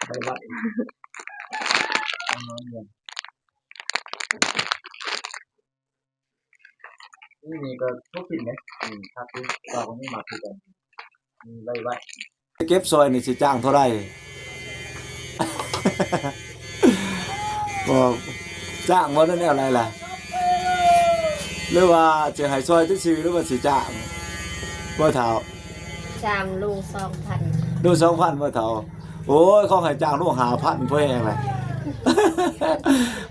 ໄປໄຫວ້ ໄປນອນເມືອງ. ນີ້ ນີ້ກໍພໍກິນເດ້ ນີ້ຄັກຢູ່ ເຈົ້າກໍຍັງມັກຄືກັນ ນີ້ໄວ້ໄວ້. ເກັບຊ່ອຍນີ້ຊິຈ້າງເທົ່າໃດ? ບໍ່ ຈ້າງບໍ່ ແນວໃດລະ? ຫຼືວ່າຊິໃຫ້ຊ່ອຍຊື່ໆ ຫຼືວ່າຊິຈ້າງບໍ່ເຖົ້າ? ຈ້າງໂລສອງພັນ ໂລສອງພັນບໍ່ເຖົ້າ? ໂອ້ຍ ເຂົາໃຫ້ຈ້າງໂລຫ້າພັນ ພໍແຮງລະ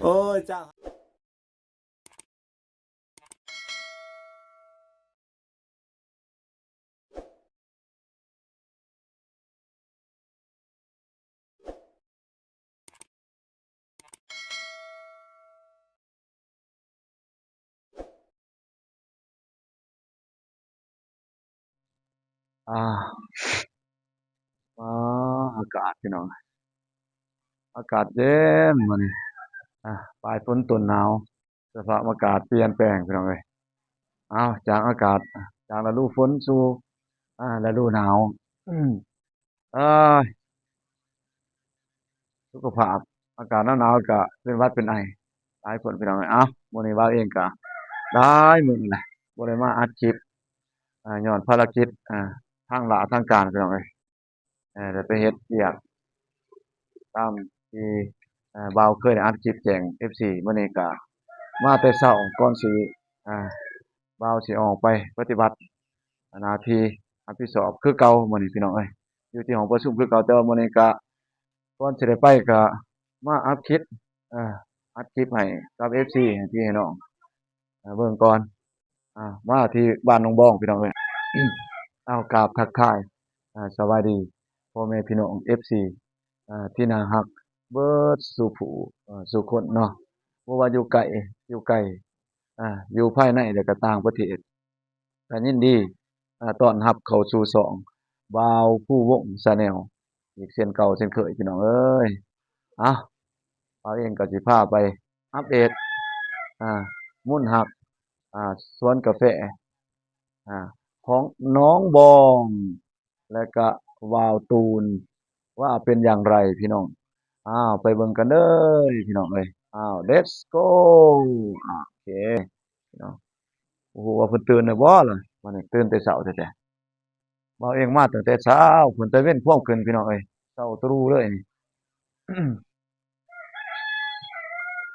ໂອ້ຍ ຈ້າງ. ອາ ອາ ອາກາດພີ່ນ້ອງ ອາກາດເຢັນມື້ນີ້ ອາ ປາຍຝົນຕົ້ນໜາວ ສະພາບອາກາດປ່ຽນແປງພີ່ນ້ອງເອີຍ. ເອົາ ຈາກອາກາດ ຈາກລະດູຝົນສູ່ ອາ ລະດູໜາວ ເອີຍ ສຸຂະພາບອາກາດໜາວໆ ກະເປັນຫວັດເປັນໄອຫຼາຍຄົນພີ່ນ້ອງເອີຍ. ເອົ້າ ມື້ນີ້ບ່າວເອງກະຫຼາຍມື້ແຫຼະ ບໍ່ໄດ້ມາອັດຄລິບ ອາ ຍ້ອນພາລະກິດ ອາ ທາງລາທາງການພີ່ນ້ອງເອີຍ. ເອີ ໄດ້ໄປເຮັດວຽກຕາມທີ່ ເອີ ບ່າວເຄີຍໄດ້ອັດຄລິບແຈ້ງເອັຟຊີ. ມື້ນີ້ກະມາແຕ່ເຊົ້າກ່ອນຊິ ອາ ບ່າວຊິອອກໄປປະຕິບັດໜ້າທີ່ຮັບຜິດຊອບຄືເກົ່າມື້ນີ້ພີ່ນ້ອງເອີຍ ຢູ່ທີ່ຫ້ອງປະຊຸມຄືເກົ່າ. ແຕ່ວ່າມື້ນີ້ກະ ກ່ອນຊິໄດ້ໄປກະມາອັດຄລິບ ເອີ ອັດຄລິບໃຫ້ກັບເອັຟຊີ ໃຫ້ພີ່ໃຫ້ນ້ອງ ເບິ່ງກ່ອນ ອາ ມາທີ່ບ້ານໜອງບອງພີ່ນ້ອງເອີຍ. ເອົາ ກາບທັກທາຍ ອາ ສະບາຍດີພໍ່ແມ່ພີ່ນ້ອງເອັຟຊີ ອາ ທີ່ໜ້າຮັກເບິດສູ່ຜູ້ ອາ ສູ່ຄົນເນາະ ບໍ່ວ່າຢູ່ໃກ້ຢູ່ໄກ ອາ ຢູ່ພາຍໃນ ແລະກະຕ່າງປະເທດ ກະຍິນດີ ອາ ຕ້ອນຮັບເຂົ້າສູ່ຊ່ອງບ່າວພູວົງ Channel ອີກເຊັ່ນເກົ່າເຊັ່ນເຄີຍພີ່ນ້ອງເອີຍ. ເອົາ ບ່າວເອງກະຊິພາໄປ ອັບເດດ ອາ ມູນຮັກ ອາ ສວນກາແຟ ອາ ຂອງໜອງບອງ ແລະກະບ່າວຕູນ ວ່າເປັນຢ່າງໃດພີ່ນ້ອງ. ອ້າວ ໄປເບິ່ງກັນເດີພີ່ນ້ອງເອີຍ. ອ້າວ ເລັດໂກ ໂອເຄພີ່ນ້ອງ. ບໍ່ຮູ້ວ່າເພິ່ນຕື່ນແລ້ວບໍ່ລະ ບາດນີ້ຕື່ນແຕ່ເຊົ້າແທ້ໆ. ບ່າວເອງມາຕັ້ງແຕ່ເຊົ້າພຸ້ນ ຕາເວັນພວມຂຶ້ນພີ່ນ້ອງເອີຍ ເຊົ້າຕຣູເລີຍນີ້.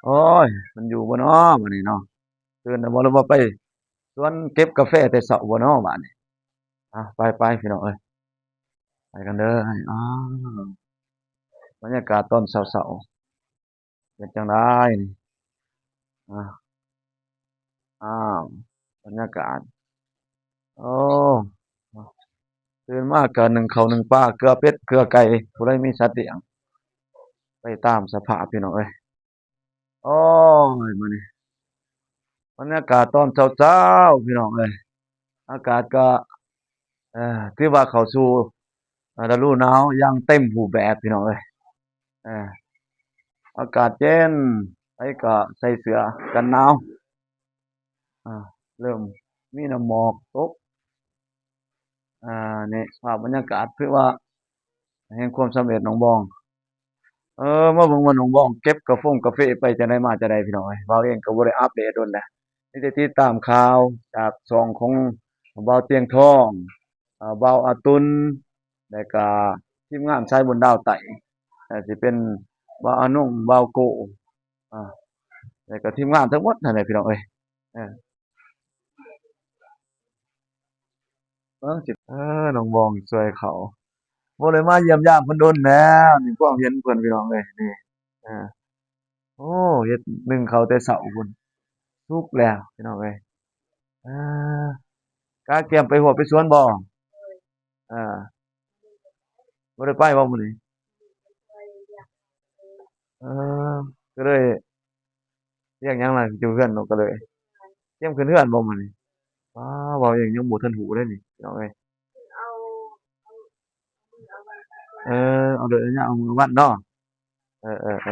ໂອ້ຍ ມັນຢູ່ບໍ່ນໍບາດນີ້ເນາະ ຕື່ນແລ້ວບໍ່ ຫຼືວ່າໄປສວນເກັບກາແຟແຕ່ເຊົ້າບໍ່ນໍບາດນີ້. ອ່າ ໄປໆ ພີ່ນ້ອງເອີຍ ໄປກັນເດີ. ອ້າວ ບັນຍາກາດຕອນເຊົ້າໆ ເປັນຈັ່ງໃດນີ້? ອ້າວ ອ້າວ ບັນຍາກາດ ໂອ້ ຕື່ນມາກະໜຶ້ງເຂົ້າໜຶ້ງປາ ເກືອເປັດເກືອໄກ່ ຜູ້ໃດມີສັດລ້ຽງ ໄປຕາມສະພາບພີ່ນ້ອງເອີຍ. ໂອ້ຍ ມື້ນີ້ບັນຍາກາດຕອນເຊົ້າໆ ພີ່ນ້ອງເອີຍ ອາກາດກະ ເອີ ຖືວ່າເຂົ້າສູ່ ເອີ ລະດູໜາວຢ່າງເຕັມຮູບແບບພີ່ນ້ອງເອີຍ. ເອີ ອາກາດເຢັນ ໃຜກະໃສ່ເສື້ອກັນໜາວ ອາ ເລີ່ມມີນ້ຳໝອກຕົກ. ອາ ນີ້ພາບບັນຍາກາດ ຖືວ່າແຫ່ງຄວາມສຳເລັດໜອງບອງ. ເອີ ມາເບິ່ງວ່າໜອງບອງເກັບກາຟົງກາເຟໄປຈັ່ງໃດມາຈັ່ງໃດ ພີ່ນ້ອງເອີຍ. ບ່າວເອງກໍບໍ່ໄດ້ອັບເດດດົນແລ້ວ ມີແຕ່ຕິດຕາມຂ່າວຈາກຊ່ອງຂອງບ່າວຕຽງທອງ ອາ ບ່າວອາຕຸນ ແລະກະທີມງານສາຍບຸນດາວໃຕ້ ອາ ຊິເປັນບ່າວອານົງ ບ່າວໂກ ອາ ແລະກະທີມງານທັງໝົດຫັ້ນແຫຼະ ພີ່ນ້ອງເອີຍ. ເອີ ເບິ່ງຊິ ເອີ ນ້ອງບອງຊ່ວຍເຂົ້າ ບໍ່ໄດ້ມາຢ້ຽມຢາມເພິ່ນດົນແລ້ວ ນີ້ຄວາມເຫັນເພິ່ນ ພີ່ນ້ອງເອີຍ ນີ້. ເອີ ໂອ້ ເຮັດໜຶ້ງເຂົ້າແຕ່ເຊົ້າພຸ້ນ ສຸກແລ້ວ ພີ່ນ້ອງເອີຍ. ເອີ ກະກຽມໄປຮົ້ວໄປສວນບໍ່? ເອີ ບໍ່ໄດ້ໄປບໍ່ມື້ນີ້? ເອີ ກໍເລີຍ ວຽກຫຍັງລະ ຢູ່ເຮືອນເນາະ ກໍເລີຍກຽມຂຶ້ນເຮືອນບໍ່ມື້ນີ້? ວ້າ ເວົ້າຫຍັງຍັງບໍ່ທັນຮູ້ເດ້ນີ້ ພີ່ນ້ອງເອີຍ. ເອີ ເອົາເດີ ເອົາມື້ເອົາວັນເນາະ. ເອີໆໆ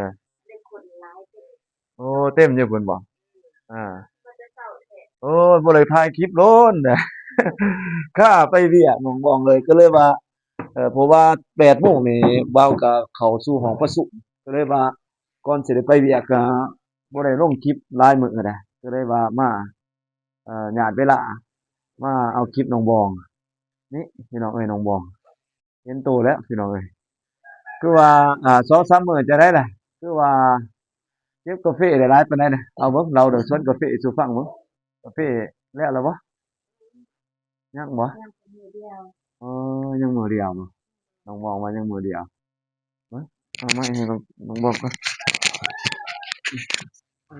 ໂອ້ ເຕັມຢູ່ພຸ້ນບໍ່? ອ່າ ໂອ້ ບໍ່ໄດ້ຖ່າຍຄລິບໂດນ ຄ່າໄປວຽກ ນ້ອງບອງເອີຍ ກໍເລີຍວ່າ ເອີ ເພາະວ່າແປດໂມງນີ້ບ່າວກໍເຂົ້າສູ່ຫ້ອງປະຊຸມ ກໍເລີຍວ່າກ່ອນຊິໄດ້ໄປວຽກກໍບໍ່ໄດ້ລົງຄລິບຫຼາຍມື້ແລ້ວ ກໍເລີຍວ່າມາ ເອີ ຍາດເວລາມາເອົາຄລິບນ້ອງບອງ. ນີ້ພີ່ນ້ອງເອີຍ ນ້ອງບອງ ເຫັນໂຕແລ້ວພີ່ນ້ອງເອີຍ. ຄືວ່າ ອ່າ ສອງສາມມື້ຈັ່ງໃດລະ ຄືວ່າເກັບກາເຟໄດ້ຫຼາຍປານໃດລະ? ເອົາເບິ່ງ ເລົ່າເລື່ອງສວນກາເຟສູ່ຟັງເບິ່ງ. ກາເຟແລ້ວລະບໍ່? ຍັງບໍ່? ຍັງມື້ດຽວ. ເອີ ຍັງມື້ດຽວບໍ່? ນ້ອງບອງວ່າຍັງມື້ດຽວ. ເບິ່ງ ເອົາໄມ້ໃຫ້ນ້ອງ ນ້ອງບອງກ່ອນ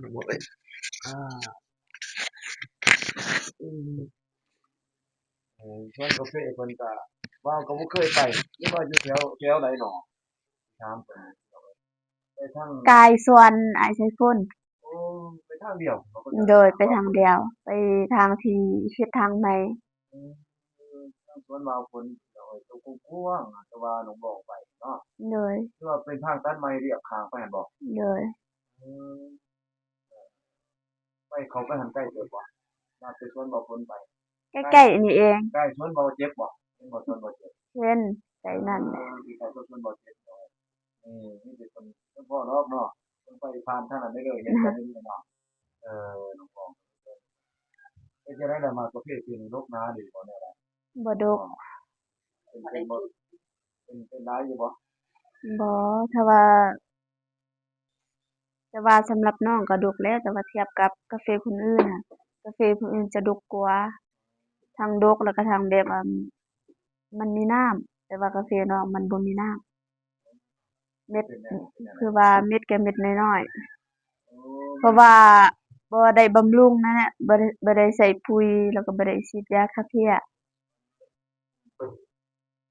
ນ້ອງບອງເອີຍ. ອ່າ ອືມ ເອີ ສວນກາເຟເພິ່ນກະ ບ່າວກໍບໍ່ເຄີຍໄປ ຫຼືວ່າຢູ່ແຖວ ແຖວໃດເນາະ? ຖາມເພິ່ນ ໄປທາງ ກາຍສວນອ້າຍໄຊພົນ. ໂອ້ ໄປທາງດຽວ ໂດຍ ໄປທາງດຽວ ໄປທາງທີ່ເຮັດທາງໃໝ່. ເອີ ທາງສວນບ່າວພົນ ໂດຍ ໂຕກວ້າງໆ ແຕ່ວ່ານ້ອງບອງໄປເນາະ. ໂດຍ ຄືວ່າເປັນທາງຕັດໃໝ່ລຽບຂ້າງໄປຫັ້ນບໍ່? ໂດຍ ເອີ ໄປ ເຂົ້າໄປຫັ້ນໄກເຕີບບໍ່? ມາແຕ່ສວນບ່າວພົນໄປ ໃກ້ໆ ນີ້ເອງ. ໃກ້ສວນບ່າວເຈັບບໍ່? ເຫັນບໍ່ສວນບ່າວເຈັບ? ເຫັນ ໃກ້ນັ້ນແຫຼະ. ເອີ ທີ່ໃກ້ສວນບ່າວເຈັບເນາະ. ເອີ ມີແຕ່ຄົນ ຄົນພໍ່ດອກເນາະ ເພິ່ນໄປຜ່ານທາງນັ້ນໄດ້ເລີຍ ເຫັນກັນເລີຍເນາະ. ເອີ ນ້ອງບອງ ເປັນຈັ່ງໃດລະ ໝາກກາເຟປີນີ້ດົກໜາດີບໍ່ ແນວໃດ? ບໍ່ດົກ. ເປັນ ເປັນບໍ່ ເປັນ ເປັນຫຼາຍຢູ່ບໍ່? ບໍ່ ຖ້າວ່າ ແຕ່ວ່າສຳລັບນ້ອງກໍດົກແລ້ວ ແຕ່ວ່າທຽບກັບກາເຟຄົນອື່ນນະ ກາເຟຄົນອື່ນຈະດົກກວ່າ ທັງດົກ ແລ້ວກໍທັງແບບວ່າມັນມີນ້ຳ ແຕ່ວ່າກາເຟນ້ອງມັນບໍ່ມີນ້ຳ ເມັດ ເປັນແນວ ຄືວ່າເມັດກໍເມັດນ້ອຍໆ ເພາະວ່າບໍ່ໄດ້ບຳລຸງນັ້ນແຫຼະ ບໍ່ໄດ້ ບໍ່ໄດ້ໃສ່ປຸ໋ຍ ແລ້ວກໍບໍ່ໄດ້ສີດຢາຂ້າເພຍ.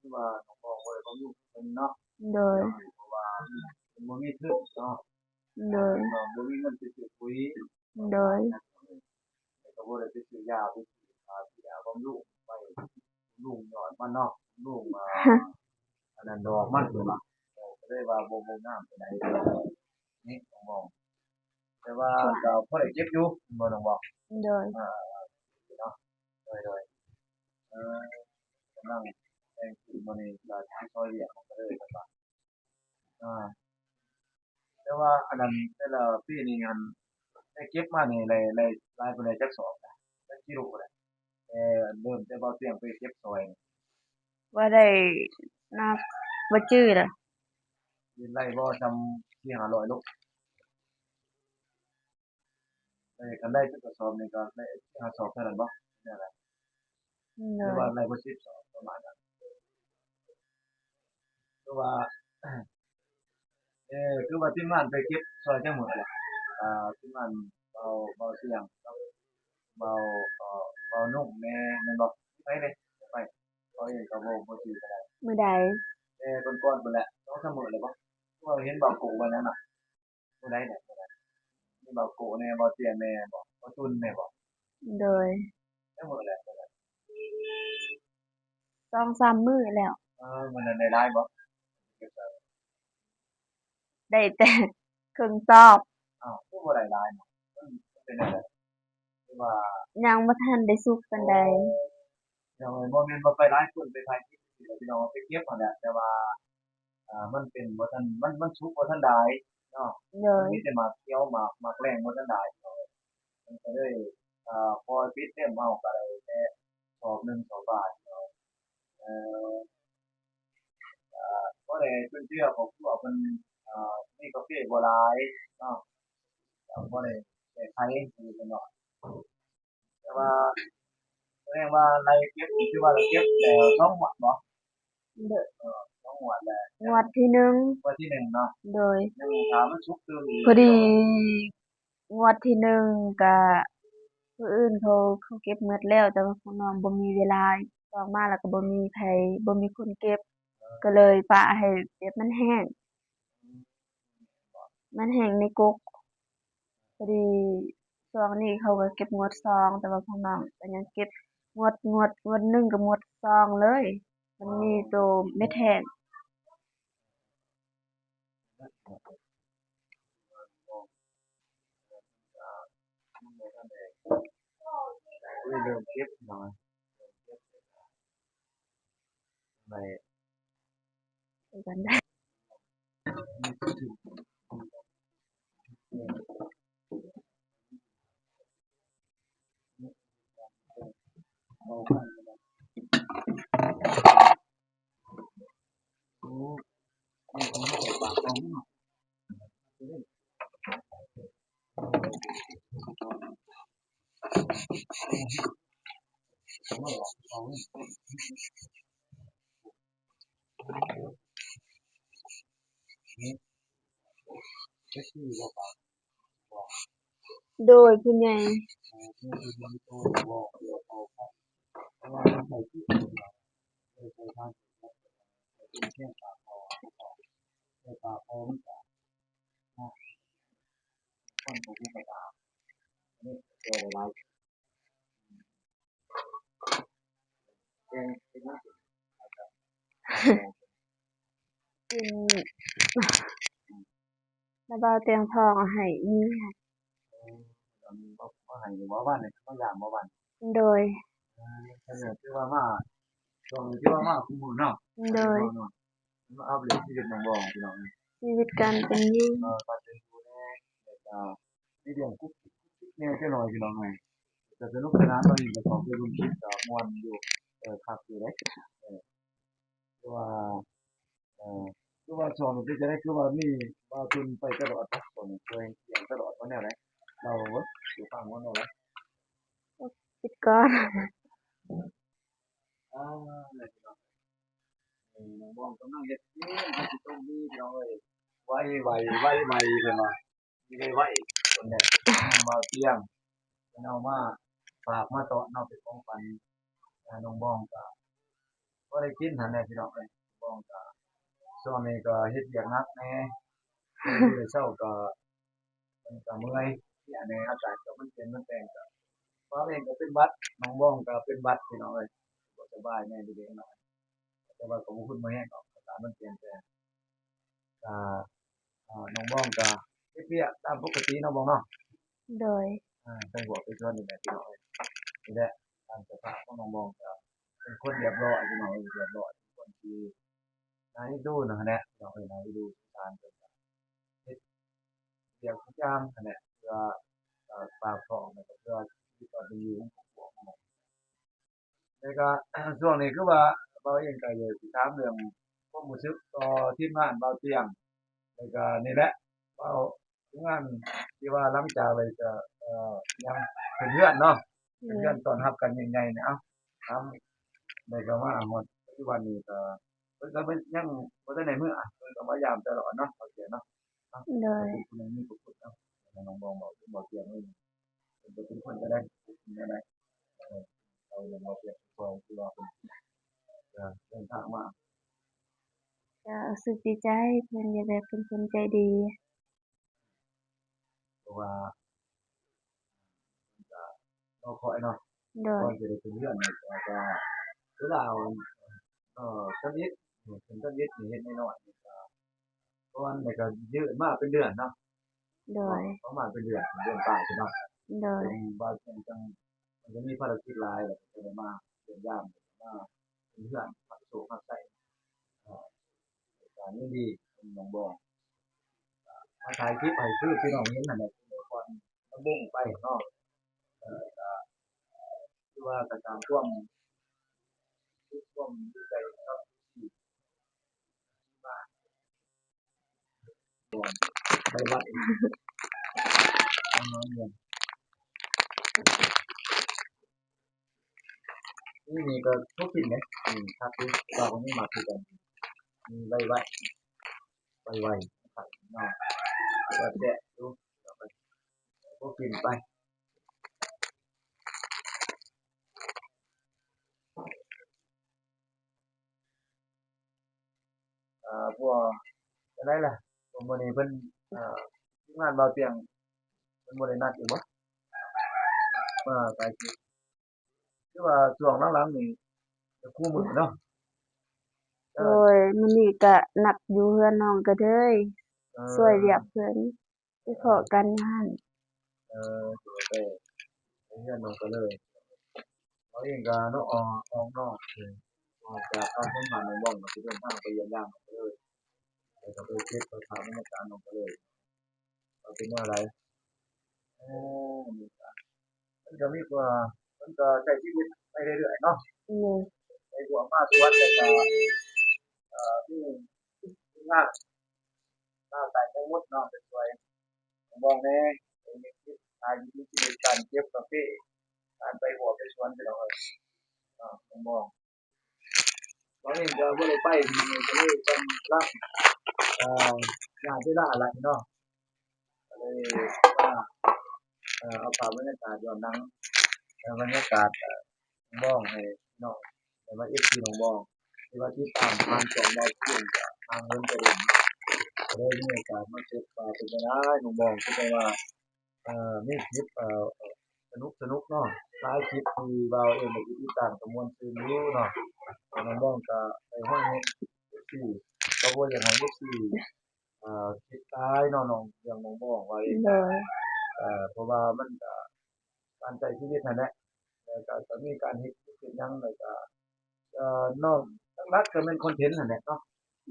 ຄືວ່ານ້ອງບອງບໍ່ໄດ້ບຳລຸງເພິ່ນເນາະ. ໂດຍ ເພາະວ່າເພິ່ນບໍ່ມີທຶນເນາະ. ໂດຍ ນ້ອງບໍ່ມີເງິນໄປຊື້ປຸ໋ຍ. ໂດຍ ແລ້ວກໍບໍ່ໄດ້ໄປຊື້ຢາ ໄປຊື້ຢາບຳລຸງ ໄປບຳລຸງຍອດມັນເນາະ ບຳລຸງ ອ່າ ອັນນັ້ນດອກມັນ ເພິ່ນວ່າ ກໍເລີຍວ່າບໍ່ ບໍ່ງາມປານໃດນີ້ນ້ອງບອງ. ແຕ່ວ່າກໍພໍໄດ້ເກັບຢູ່ແມ່ນບໍ່ນ້ອງບອງ? ໂດຍ ອ່າ ເນາະ. ໂດຍໆ ເອີ ກຳລັງແຕ່ງຄືນມື້ນີ້ກໍຊິຊ່ອຍວຽກເຂົາເລີຍ ເພິ່ນວ່າ ອ່າ ແຕ່ວ່າອັນນັ້ນ ແຕ່ລະປີນີ້ຫັ້ນ ໄດ້ເກັບມານີ້ ໄດ້ ໄດ້ຫຼາຍປານໃດ ຈັກສອບນະ ຈັກກິໂລນະ? ແຕ່ເລີ່ມແຕ່ບ່າວຕຽງໄປເກັບຊ່ອຍ ວ່າໄດ້ ນັບບໍ່ຈື່ລະ ໄດ້ບໍ່ຊ່ຳສີ່ຫ້າຮ້ອຍໂລ? ເອີ ຄັນໄດ້ເປັນກະສອບນີ້ກໍໄດ້ຫ້າສອບເທົ່ານັ້ນບໍ່? ແນວໃດ? ໂດຍ ຫຼືວ່າໄດ້ບໍ່ສິບສອບປະມານນັ້ນ? ຄືວ່າ ເອີ ຄືວ່າທີມງານໄປເກັບຊ່ອຍຈັກມື້ລະ? ອ່າ ທີມງານເບົາ ເບົາສຽງກັບເບົາ ເອີ ເບົານຸ່ງແດ່ ແມ່ນບໍ່? ໄປເດ້ ໄປ ເຂົາເອງກໍບໍ່ ບໍ່ຈື່ປານໃດ. ມື້ໃດ? ແຕ່ກ່ອນໆ ພຸ້ນແຫຼະ ສອງສາມມື້ແລ້ວບໍ່? ຄືວ່າເຫັນເບົາໂກໄວ້ນັ້ນນະ. ມື້ໃດແຫຼະ? ມື້ໃດ? ມີເບົາໂກແດ່ ເບົາເຕ້ຍແດ່ບໍ? ເບົາຕຸນແດ່ບໍ? ໂດຍ ຈັກມື້ແລ້ວ? ສອງສາມມື້ແລ້ວ. ເອີ ມື້ນັ້ນໄດ້ຫຼາຍບໍ່? ໄດ້ແຕ່ເຄິ່ງສອບ. ອ້າວ ຄືບໍ່ໄດ້ຫຼາຍເນາະ? ມັນເປັນແນວໃດ? ຄືວ່າຍັງບໍ່ທັນໄດ້ສຸກປານໃດ. ໂອ້ ພີ່ນ້ອງເອີຍ ບໍ່ແມ່ນວ່າໄປຫຼາຍຄົນ ໄປຖ່າຍຄລິບ ພີ່ນ້ອງ ໄປເກັບຫັ້ນແຫຼະ ແຕ່ວ່າ ອ່າ ມັນເປັນບໍ່ທັນ ມັນ ມັນສຸກບໍ່ທັນໄດ້ເນາະ. ໂດຍ ມັນມີແຕ່ໝາກຂຽວ ໝາກ ໝາກແລງບໍ່ທັນໄດ້ ເນາະ. ມັນກໍເລີຍ ອ່າ ພໍປິດເຕັມ ເຮົາກໍໄດ້ແຕ່ສອບໜຶ່ງ ສອບປາຍເນາະ. ເອີ ກໍພໍໄດ້ຈຸນເຈືອຄອບຄົວເພິ່ນ ເອີ ມີກາເຟບໍ່ຫຼາຍເນາະ ກໍພໍໄດ້ແກ້ໄຂຢູ່ເນາະ. ແຕ່ວ່າ ສະແດງວ່າໄລ່ເກັບ ຖືວ່າເກັບແຕ່ສອງງວດບໍ? ໂດຍ ເອີ ສອງງວດແລ້ວ ງວດທີໜຶ່ງ ງວດທີໜຶ່ງເນາະ. ໂດຍ ຍັງຖ້າມັນສຸກຕື່ມອີກ. ພໍດີງວດທີໜຶ່ງກະຜູ້ອື່ນເຂົາ ເຂົາເກັບໝົດແລ້ວ ແຕ່ວ່າພວກນ້ອງບໍ່ມີເວລາ ອອກມາແລ້ວກໍບໍ່ມີໃຜ ບໍ່ມີຄົນເກັບ ກໍເລີຍປະໃຫ້ແບບມັນແຫ້ງ ມັນແຫ້ງໃນກົກ. ພໍດີຊ່ວງນີ້ເຂົາກໍເກັບງວດສອງ ແຕ່ວ່າພວກນ້ອງກໍຍັງເກັບງວດ ງວດ ງວດໜຶ່ງກັບງວດສອງເລີຍ ມັນມີໂຕເມັດແຫ້ງ. ເລີ່ມເກັບເນາະ ເລີ່ມເກັບ ໄດ້ ກັນໄດ້. ໂດຍ ຜູ້ໃຫຍ່. ກິນ ລະບ່າວຕຽງທອງໃຫ້ມີ. ເອີ ອັນນີ້ບໍ່ ບໍ່ໃຫ້ບໍ່ ບ້ານນີ້ມາຢາມບໍ່ ບ້ານ? ໂດຍ. ເອີ ເພິ່ນຖືວ່າມາ ຊ່ວງນີ້ຖືວ່າມາຄູ່ມື້ເນາະ. ໂດຍ. ມາອັບເດດຊີວິດນ້ອງບອງພີ່ນ້ອງ ຊີວິດການເປັນຢູ່ ເອີ ການເປັນຢູ່ແດ່ ແລ້ວກະມີເລື່ອງກຸກກິກກຸກກິກແດ່ຈັກໜ້ອຍພີ່ນ້ອງເອີຍ. ກະສະໜຸກສະໜານເນາະ ນີ້ກະເຂົ້າໄປເບິ່ງຄລິບກະມ່ວນຢູ່ ເອີ ຄັກຢູ່ເດ້. ເອີ ຄືວ່າ ເອີ ຄືວ່າຊ່ວງນີ້ເປັນຈັ່ງໃດ ຄືວ່າມີບ່າວຕຸນໄປຕະຫຼອດເນາະ ຊ່ວງນີ້ຊ່ວຍຫຍັງຕະຫຼອດ ວ່າແນວໃດ ເລົ່າເບິ່ງສູ່ຟັງວ່າແນວໃດ. ປິດກ່ອນ. ອ່າ ນີ້ພີ່ນ້ອງ ນີ້ນ້ອງບອງກຳລັງເຮັດກິນ ເຮັດກິນຕົ້ມມີພີ່ນ້ອງເອີຍ. ໄວໆ ໄວໆ ເພິ່ນວ່າ ໄວໆ ຄົນແລກ ບ່າວຕຽງ ເພິ່ນເອົາມາຝາກມາຕ້ອນເນາະ ເປັນຂອງຂວັນ. ນ້ອງບອງກະພໍໄດ້ກິນຫັ້ນແຫຼະພີ່ນ້ອງເອີຍ. ນ້ອງບອງກະຊ່ວງນີ້ກະເຮັດວຽກໜັກແດ່ ຢູ່ແຕ່ເຊົ້າກະ ມັນກະເມື່ອຍເພຍແດ່ ອາກາດກະມັນປ່ຽນມັນແປງ ກະ ບ່າວເອງກະເປັນຫວັດ ນ້ອງບອງກະເປັນຫວັດພີ່ນ້ອງເອີຍ. ບໍ່ສະບາຍແດ່ເລັກໆນ້ອຍໆ ແຕ່ວ່າກະບໍ່ຮຸນບໍ່ແຮງດອກ ອາກາດມັນປ່ຽນແປງ. ກະ ນ້ອງບອງກະເຮັດວຽກຕາມປົກກະຕິເນາະ ບອງເນາະ. ໂດຍ. ໄປຫົວໄປຊວນນີ້ແຫຼະພີ່ນ້ອງເອີຍ. ນີ້ແຫຼະ ຕາມສະພາບຂອງນ້ອງບອງກະເປັນຄົນລຽບຮ້ອຍພີ່ນ້ອງເອີຍ ລຽບຮ້ອຍ ເປັນຄົນທີ່ໜ້າເອັນດູຫັ້ນແຫຼະ ພີ່ນ້ອງເອີຍ ໜ້າເອັນດູ ສົງສານເພິ່ນ ເຮັດວຽກທຸກຢ່າງຫັ້ນແຫຼະ ເພື່ອ ເອີ ປາກທ້ອງ ແລ້ວກະເພື່ອຊີວິດການເປັນຢູ່ຂອງຄອບຄົວຂອງເຮົາ. ແລ້ວກະ ຊ່ວງນີ້ຄືວ່າ ບ່າວເອງກະຢາກຊິຖາມເລື່ອງຄວາມຮູ້ສຶກຕໍ່ທີມງານບ່າວຕຽງ ແລ້ວກະນີ້ແຫຼະ ເວົ້າ ທີມງານທີ່ວ່າຫຼັງຈາກໄດ້ກະ ເອີ ຍັງຂຶ້ນເຮືອນເນາະ ຂຶ້ນເຮືອນຕ້ອນຮັບກັນຍິ່ງໃຫຍ່ນີ້ ເອົ້າ ຖາມ ໄດ້ເຂົ້າມາຮອດປັດຈຸບັນນີ້ກະ ເພິ່ນກະຍັງບໍ່ທັນໄດ້ເມືອ ເພິ່ນກະມາຢາມຕະຫຼອດເນາະ ເຂົາເຈົ້າເນາະ. ໂດຍ. ເປັນຜູ້ໜຶ່ງມີພະຄຸນເນາະ ນ້ອງບອງເວົ້າເຖິງບ່າວຕຽງເລີຍ ເພິ່ນເປັນຄົນຈັ່ງໃດ ເປັນແນວໃດ ເອີ ເວົ້າເລື່ອງບ່າວຕຽງກ່ອນ ຄືວ່າເພິ່ນ ເດີນທາງມາ ກະຮູ້ສຶກດີໃຈ ເພິ່ນກະແບບເປັນຄົນໃຈດີ. ເພາະວ່າ ເພິ່ນກະລໍຄອຍເນາະ. ໂດຍ. ກ່ອນຊິໄດ້ຂຶ້ນເຮືອນນີ້ກະ ເວລາ ເອີ ທຳອິດ ຂຶ້ນທຳອິດນີ້ເຮັດນ້ອຍໆ ນີ້ກະ ກ່ອນນີ້ກະຢືນມາເປັນເດືອນເນາະ. ໂດຍ. ປະມານເປັນເດືອນ ເດືອນປາຍພຸ້ນເນາະ. ໂດຍ. ຈັ່ງວ່າ ຈັ່ງ ຈັ່ງ ມັນຈະມີພາລະກິດຫຼາຍ ແລ້ວກະຈະໄດ້ມາຢ້ຽມຢາມ ມາເຮືອນ ຮັບໂຊກຮັບໄຊ ເອີ ກະຍິນດີນຳນ້ອງບອງ ມາຖ່າຍຄລິບໃຫ້ຄືພີ່ນ້ອງເຫັນຫັ້ນແຫຼະ ກ່ອນລຳວົງໄປເນາະ. ເອີ ກະ ຄືວ່າກະຕາມຄວາມ ຄວາມດີໃຈກັບທີ່ມາ ໄວໄວ ນີ້ ນີ້ກະພວກກິນເດ້ ນີ້ຄັກຢູ່ ເຈົ້າກະມີໝາກຄືກັນ ນີ້ໄວໄວ ໄວໄວ ຄັກເນາະ ແຊບຢູ່ ພວກກິນໄປ. ອ່າ ພວກ ຈັ່ງໃດລະ ມື້ນີ້ເພິ່ນ ອ່າ ທີມງານບ່າວຕຽງ ເພິ່ນບໍ່ໄດ້ນັດອີກບໍ່ ມາຖ່າຍຄລິບ ຄືວ່າຊ່ວງຫຼັງໆນີ້ຈະຄູ່ມື້ເນາະ. ໂດຍ. ມື້ນີ້ກະນັດຢູ່ເຮືອນນ້ອງກະເທີຍ ເອີ ຊ່ວຍວຽກເພິ່ນ ໄປພໍ້ກັນຫັ້ນ. ເອີ ໂດຍ ໄປ ໄປເຮືອນນ້ອງກະເທີຍ ເຮົາເອງກະເນາະ ອອກ ອອກນອກ ອອກຈາກການສຳພັນນ້ອງບອງ ກະຊິເດີນທາງໄປຢ້ຽມຢາມນ້ອງກະເທີຍ ກໍເລີຍເກັບໄປພາບບັນຍາກາດນ້ອງກໍເລີຍ ວ່າເປັນແນວໃດ. ເອີ ມັນກໍມີກວ່າ ມັນກໍໃຊ້ຊີວິດໄປເລື້ອຍໆເນາະ. ໂດຍ ໄປຫົວມາສວນ ແລ້ວກໍ ເອີ ມີທີມງານ ມາໃສ່ທັງໝົດເນາະ ໄປຊ່ວຍນ້ອງບອງແດ່ ໄປເຮັດກິດ ຫາຢູ່ກິນ ການເກັບກາເຟ ການໄປຫົວໄປສວນ ພີ່ນ້ອງເອີຍ ເນາະ ນ້ອງບອງ. ຕອນນີ້ກໍບໍ່ໄດ້ໄປ ກໍເລີຍກຳລັງ ເອີ ຍາດເວລາຫຼາຍເນາະ ກໍເລີຍມາ ເອີ ເອົາພາບບັນຍາກາດຍ້ອນຫຼັງ ເອີ ບັນຍາກາດ ເອີ ນ້ອງບອງໃຫ້ນ້ອງ ແຕ່ວ່າເອັຟຊີນ້ອງບອງ ທີ່ວ່າຕິດຕາມຜ່ານຊ່ອງເບົາເພງ ກໍຫ່າງເຫີນໄປດົນ ກໍເລີຍມີໂອກາດມາເກັບວ່າເປັນຈັ່ງໃດນ້ອງບອງ ຄືແຕ່ວ່າ ເອີ ມີຄລິບ ເອີ ສະໜຸກໆເນາະ ຫຼາຍຄລິບທີ່ບ່າວເອງໄດ້ຕິດຕາມກໍມ່ວນຊື່ນຢູ່ເນາະ. ນ້ອງບອງກໍໄດ້ຮ້ອງໃຫ້ເອັຟຊີ ກໍບໍ່ຢາກໃຫ້ເອັຟຊີ ເອີ ຄິດຫຼາຍເນາະ ນ້ອງ ເລື່ອງນ້ອງບອງວ່າເອງ ໂດຍ ເອີ ເພາະວ່າມັນກໍການໃຊ້ຊີວິດຫັ້ນແຫຼະ ແລ້ວກໍ ກໍມີການເຮັດກິດເຮັດຫຍັງ ແລ້ວກໍ ເອີ ນ້ອງ ຫຼັກໆກໍແມ່ນຄອນເທັນຫັ້ນແຫຼະເນາະ.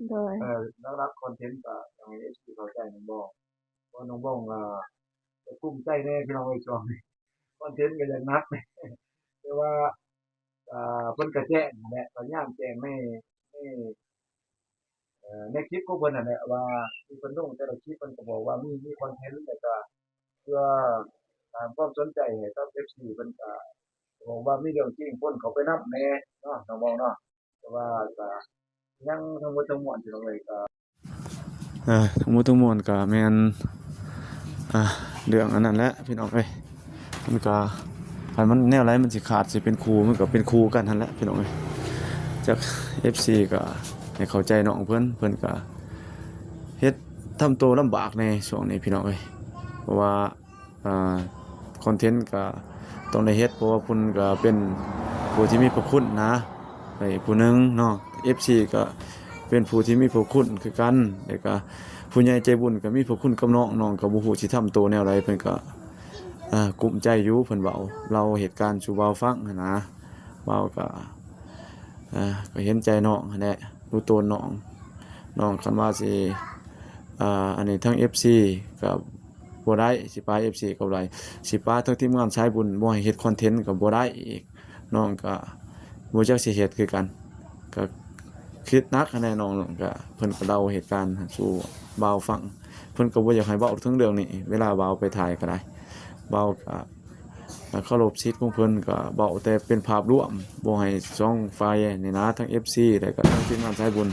ໂດຍ ເອີ ຫຼັກໆຄອນເທັນກໍຢາກໃຫ້ເອັຟຊີເຂົ້າໃຈນ້ອງບອງ ເພາະນ້ອງບອງກໍ ກໍກຸ້ມໃຈແດ່ພີ່ນ້ອງເອີຍ ຊ່ວງນີ້ຄອນເທັນກໍຢາກໜັກ ແຕ່ວ່າ ກໍເພິ່ນກໍແຈ້ງຫັ້ນແຫຼະ ພະຍາຍາມແຈ້ງໃນ ໃນ ເອີ ໃນຄລິບຂອງເພິ່ນຫັ້ນແຫຼະ ວ່າທີ່ເພິ່ນລົງແຕ່ລະຄລິບ ເພິ່ນກໍບອກວ່າມີ ມີຄອນເທັນ ແລ້ວກໍເພື່ອສ້າງຄວາມສົນໃຈໃຫ້ກັບເອັຟຊີ ເພິ່ນກໍບອກວ່າມີເລື່ອງຈິງ ຄົນເຂົ້າໄປນຳແດ່ເນາະ ນ້ອງບອງເນາະ. ແຕ່ວ່າກໍຍັງທັງໝົດທັງມວນ ພີ່ນ້ອງເອີຍ ກໍ ເອີ ທັງໝົດທັງມວນກໍແມ່ນ ອ່າ ເລື່ອງອັນນັ້ນແຫຼະ ພີ່ນ້ອງເອີຍ ມັນກໍ ຄັນມັນແນວໃດມັນຊິຂາດ ຊິເປັນຄູ່ ມັນກໍເປັນຄູ່ກັນຫັ້ນແຫຼະ ພີ່ນ້ອງເອີຍ. ຈັກເອັຟຊີກໍໃຫ້ເຂົ້າໃຈນ້ອງເພິ່ນ ເພິ່ນກໍເຮັດ ທຳໂຕລຳບາກແດ່ຊ່ວງນີ້ ພີ່ນ້ອງເອີຍ ເພາະວ່າ ອ່າ ຄອນເທັນກໍຕ້ອງໄດ້ເຮັດ ເພາະວ່າເພິ່ນກໍເປັນຜູ້ທີ່ມີພະຄຸນນະ ໃຫ້ຜູ້ໜຶ່ງເນາະ ເອັຟຊີກໍເປັນຜູ້ທີ່ມີພະຄຸນຄືກັນ ແລ້ວກໍຜູ້ໃຫຍ່ໃຈບຸນກໍມີພະຄຸນກັບນ້ອງ ນ້ອງກໍບໍ່ຮູ້ຊິທຳໂຕແນວໃດ ເພິ່ນກໍ ອ່າ ກຸ້ມໃຈຢູ່ ເພິ່ນເວົ້າ ເລົ່າເຫດການສູ່ບ່າວຟັງຫັ້ນນະ ບ່າວກໍ ອ່າ ກໍເຫັນໃຈນ້ອງຫັ້ນແຫຼະ ຮູ້ໂຕນນ້ອງ ນ້ອງຄັນວ່າຊິ ອ່າ ອັນນີ້ທາງເອັຟຊີກໍ ບໍ່ໄດ້ ຊິປາເອັຟຊີກໍບໍ່ໄດ້ ຊິປາທັງທີມງານສາຍບຸນບໍ່ໃຫ້ເຮັດຄອນເທັນກໍບໍ່ໄດ້ອີກ ນ້ອງກໍບໍ່ຈັກຊິເຮັດຄືກັນ ກໍຄິດໜັກຫັ້ນແຫຼະນ້ອງ ກໍເພິ່ນກໍເລົ່າເຫດການສູ່ບ່າວຟັງ ເພິ່ນກໍບໍ່ຢາກໃຫ້ເວົ້າເຖິງເລື່ອງນີ້ ເວລາບ່າວໄປຖ່າຍກໍໄດ້ ບ່າວກໍ ເຄົາລົບສິດຂອງເພິ່ນ ກໍເວົ້າແຕ່ເປັນພາບລວມ ບໍ່ໃຫ້ສອງຝ່າຍນີ້ນະ ທັງເອັຟຊີ ແລ້ວກໍທັງທີມງານສາຍບຸນ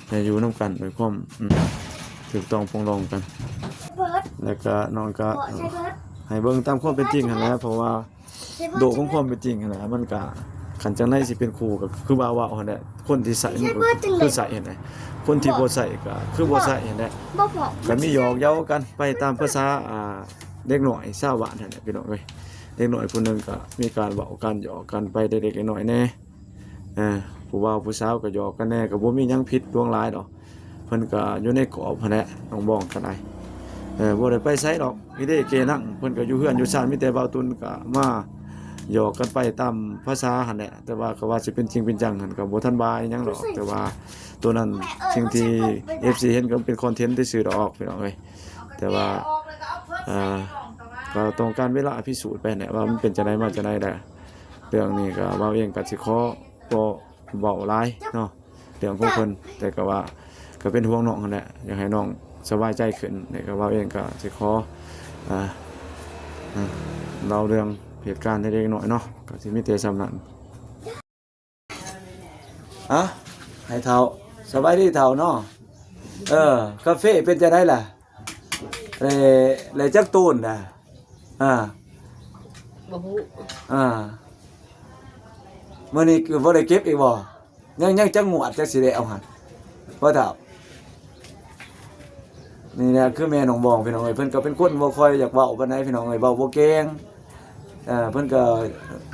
ໃຫ້ຢູ່ນຳກັນດ້ວຍຄວາມ ອືມ ຖືກຕ້ອງປອງດອງກັນ ແລ້ວກໍນ້ອງກໍໃຫ້ເບິ່ງຕາມຄວາມເປັນຈິງຫັ້ນແຫຼະ ເພາະວ່າໂລກຂອງຄວາມເປັນຈິງຫັ້ນແຫຼະ ມັນກໍ ຄັນຈັ່ງໃດຊິເປັນຄູ່ກໍຄືວ່າເວົ້າຫັ້ນແຫຼະ ຄົນທີ່ໃຊ້ມັນກໍຄືໃຊ້ຫັ້ນແຫຼະ ຄົນທີ່ບໍ່ໃຊ້ກໍຄືບໍ່ໃຊ້ຫັ້ນແຫຼະ ກໍມີຫຍອກເຍີ້າກັນໄປຕາມພາສາ ອ່າ ເດັກນ້ອຍຊາວບ້ານຫັ້ນແຫຼະ ພີ່ນ້ອງເອີຍ ເດັກນ້ອຍຜູ້ໜຶ່ງກໍມີການເວົ້າການຫຍອກກັນໄປເລັກໆນ້ອຍໆແດ່ ເອີ ຜູ້ບ່າວຜູ້ສາວກໍຫຍອກກັນແດ່ ກໍບໍ່ມີຫຍັງຜິດຫຼວງຫຼາຍດອກ ເພິ່ນກໍຢູ່ໃນກອບຫັ້ນແຫຼະ ນ້ອງບອງກໍໄດ້ ເອີ ບໍ່ໄດ້ໄປໃສດອກ ອີເດເກນັງ ເພິ່ນກໍຢູ່ເຮືອນຢູ່ຊານ ມີແຕ່ບ່າວຕຸນກໍມາຫຍອກກັນໄປຕາມພາສາຫັ້ນແຫຼະ ແຕ່ວ່າກໍວ່າຊິເປັນຈິງເປັນຈັງຫັ້ນກໍບໍ່ທັນວ່າອີ່ຫຍັງດອກ ແຕ່ວ່າໂຕນັ້ນ ສິ່ງທີ່ເອັຟຊີເຫັນກໍເປັນຄອນເທັນຊື່ໆດອກ ພີ່ນ້ອງເອີຍ ແຕ່ວ່າ ອ່າ ກໍຕ້ອງການເວລາພິສູດໄປຫັ້ນແຫຼະວ່າມັນເປັນຈັ່ງໃດມາຈັ່ງໃດແຫຼະ ເລື່ອງນີ້ກໍບ່າວເອງກໍຊິຂໍບໍ່ເວົ້າຫຼາຍເນາະ ເລື່ອງຂອງເພິ່ນ ແຕ່ກໍວ່າກໍເປັນຫ່ວງນ້ອງຫັ້ນແຫຼະ ຢາກໃຫ້ນ້ອງສະບາຍໃຈຂຶ້ນ ແຕ່ກໍບ່າວເອງກໍຊິຂໍ ອ່າ ເລົ່າເລື່ອງເຫດການເລັກໆນ້ອຍໆເນາະ ກໍຊິມີແຕ່ສ່ຳນັ້ນ. ອະ ໃຫ້ເຖົ້າ ສະບາຍດີເຖົ້າເນາະ ເອີ ກາເຟເປັນຈັ່ງໃດລະ ແລະ ແລະຈັກໂຕນລະ ອ່າ ບໍ່ຮູ້ ອ່າ ມື້ນີ້ຄືບໍ່ໄດ້ເກັບອີກບໍ່ ຍັງ ຍັງຈັກງວດຈັກຊິໄດ້ເອົາຫັ້ນ ພໍ່ເຖົ້າ ນີ້ແຫຼະ ຄືແມ່ນ້ອງບອງ ພີ່ນ້ອງເອີຍ ເພິ່ນກໍເປັນຄົນບໍ່ຄ່ອຍຢາກເວົ້າປານໃດ ພີ່ນ້ອງເອີຍ ເວົ້າບໍ່ເກັ່ງ ເອີ ເພິ່ນກໍ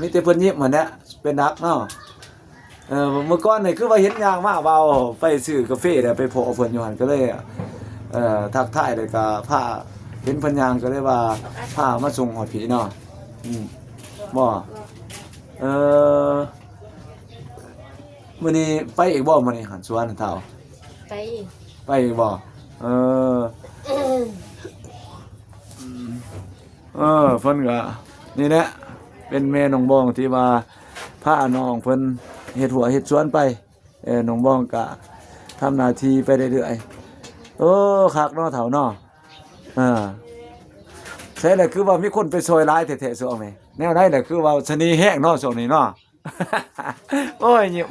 ມີແຕ່ເພິ່ນຍິ້ມຫັ້ນແຫຼະ ເປັນໜັກເນາະ ເອີ ເມື່ອກ່ອນນີ້ຄືວ່າເຫັນຍ່າງມາ ເວົ້າໄປຊື້ກາເຟ ແລ້ວໄປພໍ້ເພິ່ນຢູ່ຫັ້ນ ກໍເລີຍ ເອີ ທັກທາຍ ແລ້ວກໍພາ ເຫັນເພິ່ນຍ່າງ ກໍເລີຍວ່າພາມາສົ່ງຮອດພີ້ເນາະ ອືມ ບໍ່ ເອີ ມື້ນີ້ໄປອີກບໍ່ ມື້ນີ້ຫັ້ນ ສວນເຖົ້າ ໄປ ໄປບໍ່? ເອີ ເອີ ເພິ່ນກະ ນີ້ແຫຼະ ເປັນແມ່ນ້ອງບອງທີ່ວ່າພານ້ອງເພິ່ນເຮັດຮົ້ວເຮັດສວນໄປ. ເອີ ນ້ອງບອງກະທຳໜ້າທີ່ໄປເລື້ອຍໆ. ໂອ້ ຄັກເນາະເຖົ້າເນາະ. ເອີ ໃສລະ ຄືວ່າມີຄົນໄປຊ່ອຍຫຼາຍແທ້ໆຊ່ວງນີ້? ແນວໃດລະ ຄືວ່າສະເໜ່ແຮງເນາະຊ່ວງນີ້ເນາະ. ໂອ້ຍ ຍິ້ມ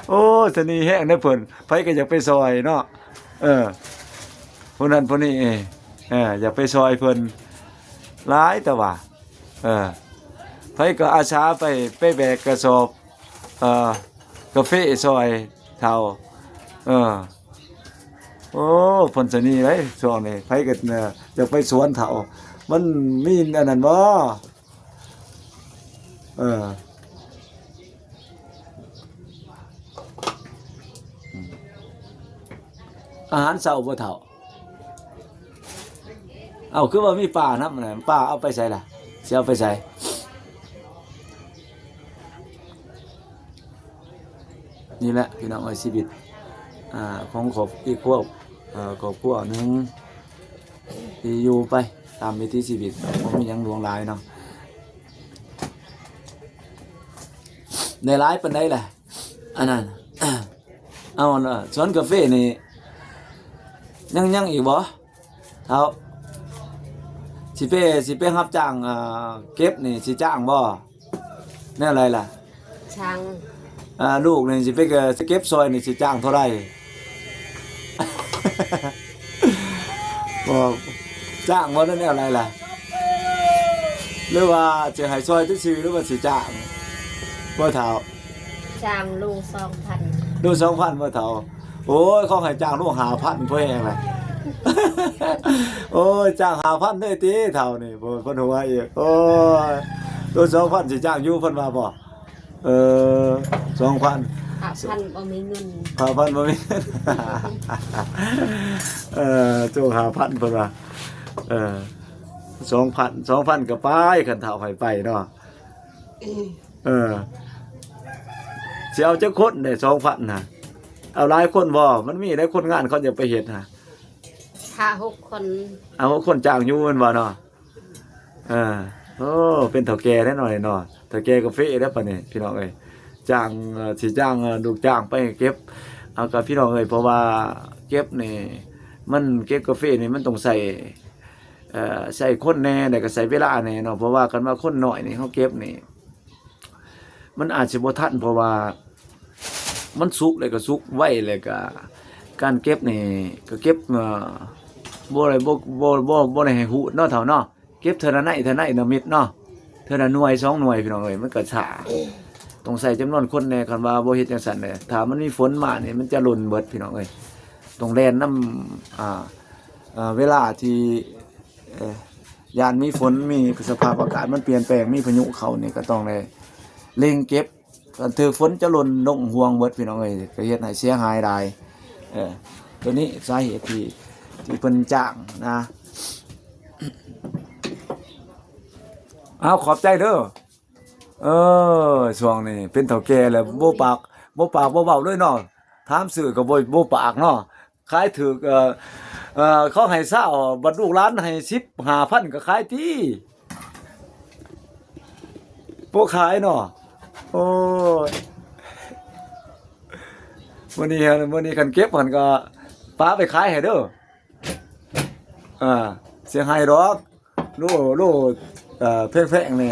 ໂອ້ ສະເໜ່ແຮງເດ້ເພິ່ນ ໃຜກໍຢາກໄປຊ່ອຍເນາະ. ເອີ ຜູ້ນັ້ນຜູ້ນີ້ ເອີ ຢາກໄປຊ່ອຍເພິ່ນຫຼາຍ ແຕ່ວ່າ ເອີ ໃຜກໍອາສາໄປ ໄປແບກກະສອບ ເອີ ກາເຟຊ່ອຍເຖົ້າ. ເອີ ໂອ້ ເພິ່ນສະເໜ່ເດ້ຊ່ວງນີ້ ໃຜກໍ ເອີ ຢາກໄປສວນເຖົ້າ ມັນມີອັນນັ້ນບໍ່? ເອີ ອືມ ອາຫານເຊົ້າບໍ່ເຖົ້າ? ເອົ້າ ຄືວ່າມີປານຳນະ ປາເອົາໄປໃສລະ? ຊິເອົາໄປໃສ? ນີ້ແຫຼະພີ່ນ້ອງເອີຍ ຊີວິດ ອາ ຂອງຄອບ ອີກຄອບ ເອີ ຄອບຄົວໜຶ່ງ ທີ່ຢູ່ໄປຕາມວິຖີຊີວິດ ບໍ່ມີຫຍັງຫຼວງຫຼາຍເນາະ. ໄດ້ຫຼາຍປານໃດລະ ອັນນັ້ນ? ເອົາລະ ສວນກາເຟນີ້ ຍັງ ຍັງອີກບໍ່ເຖົ້າ? ຊິໄປ ຊິໄປຮັບຈ້າງ ເອີ ເກັບນີ້ ຊິຈ້າງບໍ່? ແນວໃດລະ? ຊ່າງ ອ່າ ລູກນີ້ຊິໄປ ຊິເກັບຊ່ອຍນີ້ຊິຈ້າງເທົ່າໃດ? ບໍ່ ຈ້າງບໍ່ ຫຼືແນວໃດລະ? ຫຼືວ່າຊິໃຫ້ຊ່ອຍຊື່ໆ ຫຼືວ່າຊິຈ້າງບໍ່ເຖົ້າ? ຈ້າງໂລສອງພັນ ໂລສອງພັນບໍ່ເຖົ້າ? ໂອ້ຍ ເຂົາໃຫ້ຈ້າງໂລຫ້າພັນ ພໍແຮງລະ. ໂອ້ຍ ຈ້າງຫ້າພັນເດ້ຕິເຖົ້ານີ້ ເພິ່ນຫົວອີກ. ໂອ້ຍ ໂລສອງພັນຊິຈ້າງຢູ່ ເພິ່ນວ່າບໍ່? ເອີ ສອງພັນ ຫ້າພັນບໍ່ມີເງິນ ຫ້າພັນບໍ່ມີເງິນ. ເອີ ໂຕຫ້າພັນເພິ່ນວ່າ ເອີ ສອງພັນ ສອງພັນກໍໄປ ຄັນເຖົ້າໃຫ້ໄປເນາະ. ເອີ ຊິເອົາຈັກຄົນໄດ້ສອງພັນນະ? ເອົາຫຼາຍຄົນບໍ່? ມັນມີຫຼາຍຄົນງານເຂົາຢາກໄປເຮັດນະ ຫ້າຫົກຄົນ ຫ້າຫົກຄົນຈ້າງຢູ່ແມ່ນບໍ່ເນາະ? ເອີ ໂອ້ ເປັນເຖົ້າແກ່ແລ້ວເນາະ ເນາະ ເຖົ້າແກ່ກາເຟແລ້ວປານນີ້ ພີ່ນ້ອງເອີຍ. ຈ້າງ ເອີ ຊິຈ້າງ ເອີ ລູກຈ້າງໄປເກັບ ເອົາ ກໍພີ່ນ້ອງເອີຍ ເພາະວ່າເກັບນີ້ ມັນເກັບກາເຟນີ້ມັນຕ້ອງໃຊ້ ເອີ ໃຊ້ຄົນແດ່ ແລ້ວກໍໃຊ້ເວລາແດ່ເນາະ ເພາະວ່າຄັນວ່າຄົນນ້ອຍນີ້ ເຮົາເກັບນີ້ ມັນອາດຊິບໍ່ທັນ ເພາະວ່າມັນສຸກ ແລ້ວກໍສຸກໄວ ແລ້ວກໍການເກັບນີ້ກໍເກັບ ເອີ ບໍ່ໄດ້ ບໍ່ ບໍ່ ບໍ່ ບໍ່ໄດ້ໃຫ້ຮູດເນາະເຖົ້າເນາະ. ເກັບເທື່ອລະໄນ ເທື່ອລະໄນເນາະ ມິດເນາະ ເທື່ອລະໜ່ວຍສອງໜ່ວຍ ພີ່ນ້ອງເອີຍ ມັນກໍຊ້າ ຕ້ອງໃຊ້ຈຳນວນຄົນແດ່. ຄັນວ່າບໍ່ເຮັດຈັ່ງຊັ້ນເດ້ ຖ້າມັນມີຝົນມານີ້ ມັນຈະຫຼົ່ນເບິດ ພີ່ນ້ອງເອີຍ. ຕ້ອງແລ່ນນຳ ອ່າ ເວລາທີ່ ເອີ ຢ້ານມີຝົນ ມີສະພາບອາກາດມັນປ່ຽນແປງ ມີພາຍຸເຂົ້ານີ້ ກໍຕ້ອງໄດ້ເລັ່ງເກັບ ຄັນຖືກຝົນຈະຫຼົ່ນລົງຮ່ວງເບິດ ພີ່ນ້ອງເອີຍ ກໍເຮັດໃຫ້ເສຍຫາຍຫຼາຍ. ເອີ ໂຕນີ້ສາເຫດທີ່ ທີ່ເພິ່ນຈ້າງນະ. ເອົາ ຂອບໃຈເດີ. ເອີ ຊ່ວງນີ້ເປັນເຖົ້າແກ່ແລ້ວ ບໍ່ປາກ ບໍ່ປາກບໍ່ເວົ້າເລີຍເນາະ ຖາມຊື້ກໍບໍ່ ບໍ່ປາກເນາະ. ຂາຍຖືກ ເອີ ເອີ ເຂົາໃຫ້ຊາວ ບັດລູກຫຼານໃຫ້ສິບຫ້າພັນກໍຂາຍຕິ ບໍ່ຂາຍເນາະ. ໂອ້ຍ ມື້ນີ້ ມື້ນີ້ຄັນເກັບຫັ້ນກໍປາໄປຂາຍໃຫ້ເດີ. ອ່າ ເສຍຫາຍດອກ ໂລ ໂລ ເອີ ແພງໆ ແນ່.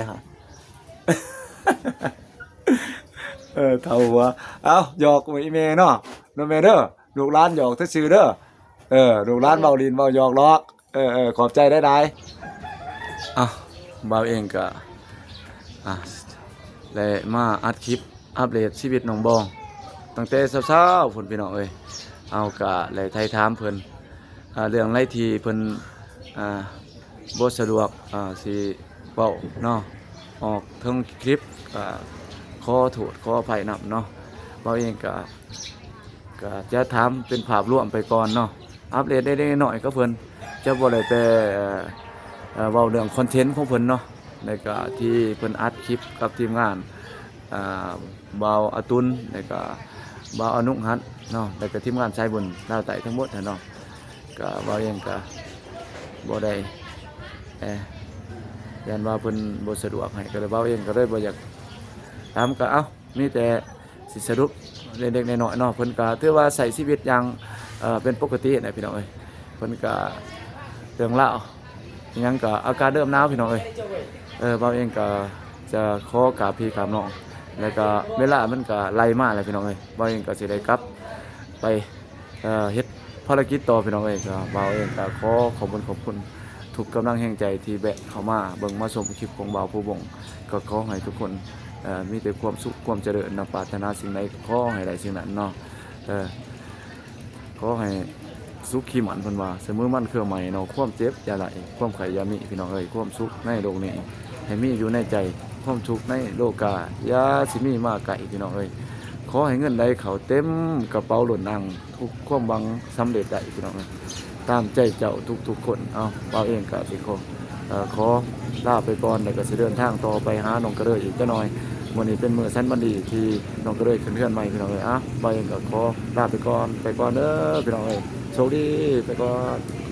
ເອີ ເຖົ້າຫົວ ເອົ້າ ຫຍອກອີ່ແມ່ເນາະ ເນາະແມ່ເດີ. ລູກຫຼານຫຍອກຊື່ໆເດີ. ເອີ ລູກຫຼານເວົ້າຫຼິ້ນເວົ້າຫຍອກຫຼອກ. ເອີ ເອີ ຂອບໃຈຫຼາຍໆ. ເອົ້າ ບ່າວເອງກະ ອ່າ ແລະ ມາອັດຄລິບອັບເດດຊີວິດນ້ອງບອງ ຕັ້ງແຕ່ເຊົ້າໆ ພຸ້ນ ພີ່ນ້ອງເອີຍ. ເອົາ ກະໄດ້ໄຖ່ຖາມເພິ່ນ ອ່າ ເລື່ອງໃດທີ່ເພິ່ນ ອ່າ ບໍ່ສະດວກ ອ່າ ຊິເວົ້າເນາະ ອອກເທິງຄລິບ ກໍຂໍໂທດຂໍອະໄພນຳເນາະ. ເວົ້າເອງກໍ ກໍຈະຖາມເປັນພາບລວມໄປກ່ອນເນາະ ອັບເດດເລັກໆນ້ອຍໆກັບເພິ່ນ ຈະບໍ່ໄດ້ແຕ່ ເອີ ເວົ້າເລື່ອງຄອນເທັນຂອງເພິ່ນເນາະ ແລ້ວກໍທີ່ເພິ່ນອັດຄລິບກັບທີມງານ ອ່າ ບ່າວອາຕຸນ ແລ້ວກໍ ບ່າວອະນຸຮັດເນາະ ແລ້ວກໍທີມງານສາຍບຸນລາວໃຕ້ທັງໝົດຫັ້ນເນາະ. ກໍບ່າວເອງກໍບໍ່ໄດ້ ເອີ ຢ້ານວ່າເພິ່ນບໍ່ສະດວກໃຫ້ ກໍເລີຍ ບ່າວເອງກໍເລີຍບໍ່ຢາກຖາມ ກໍເອົ້າ ມີແຕ່ຊິສະຫຼຸບເລັກໆນ້ອຍໆເນາະ. ເພິ່ນກໍຖືວ່າໃຊ້ຊີວິດຢ່າງ ເອີ ເປັນປົກກະຕິນະ ພີ່ນ້ອງເອີຍ. ເພິ່ນກໍເລື່ອງລາວ ຫຍັງກໍອາກາດເລີ່ມໜາວ ພີ່ນ້ອງເອີຍ. ເອີ ບ່າວເອງກໍຈະຂໍກາບພີ່ກາບນ້ອງ ແລ້ວກໍເວລາມັນກໍໄລ່ມາແລ້ວ ພີ່ນ້ອງເອີຍ. ບ່າວເອງກໍຊິໄດ້ກັບໄປ ເອີ ເຮັດພາລະກິດຕໍ່ ພີ່ນ້ອງເອີຍ. ກໍບ່າວເອງກໍຂໍຂອບຄຸນ ຂອບຄຸນທຸກກຳລັງແຮງໃຈທີ່ແວະເຂົ້າມາເບິ່ງມາຊົມຄລິບຂອງບ່າວພູວົງ. ກໍຂໍໃຫ້ທຸກຄົນ ເອີ ມີແຕ່ຄວາມສຸກຄວາມຈະເລີນເນາະ ປາດຖະໜາສິ່ງໃດກໍຂໍໃຫ້ໄດ້ສິ່ງນັ້ນເນາະ. ເອີ ຂໍໃຫ້ສຸຂີໝັ້ນ ເພິ່ນວ່າ ສະມືໝັ້ນເຄືອໄມ້ເນາະ. ຄວາມເຈັບຢ່າໄດ້ ຄວາມໄຂ້ຢ່າມີ ພີ່ນ້ອງເອີຍ. ຄວາມສຸກໃນໂລກນີ້ໃຫ້ມີຢູ່ໃນໃຈ ຄວາມທຸກໃນໂລກາຢ່າຊິມີມາໃກ້ ພີ່ນ້ອງເອີຍ. ຂໍໃຫ້ເງິນໄຫຼເຂົ້າເຕັມກະເປົາລົ້ນອາງ ທຸກຄວາມຫວັງສຳເລັດໄດ້ ພີ່ນ້ອງເອີຍ ຕາມໃຈເຈົ້າທຸກໆຄົນ. ເອົາ ບ່າວເອງກະຊິຂໍ ເອີ ຂໍລາໄປກ່ອນ ແລ້ວກໍຊິເດີນທາງຕໍ່ໄປຫານ້ອງກະເລີຍອີກຈັກໜ່ອຍ. ມື້ນີ້ເປັນມື້ສັນວັນດີທີ່ນ້ອງກະເລີຍຂຶ້ນເຮືອນໃໝ່ ພີ່ນ້ອງເອີຍ. ເອົາ ບ່າວເອງກໍຂໍລາໄປກ່ອນ ໄປກ່ອນເດີ ພີ່ນ້ອງເອີຍ. ໂຊກດີ ໄປກ່ອນ.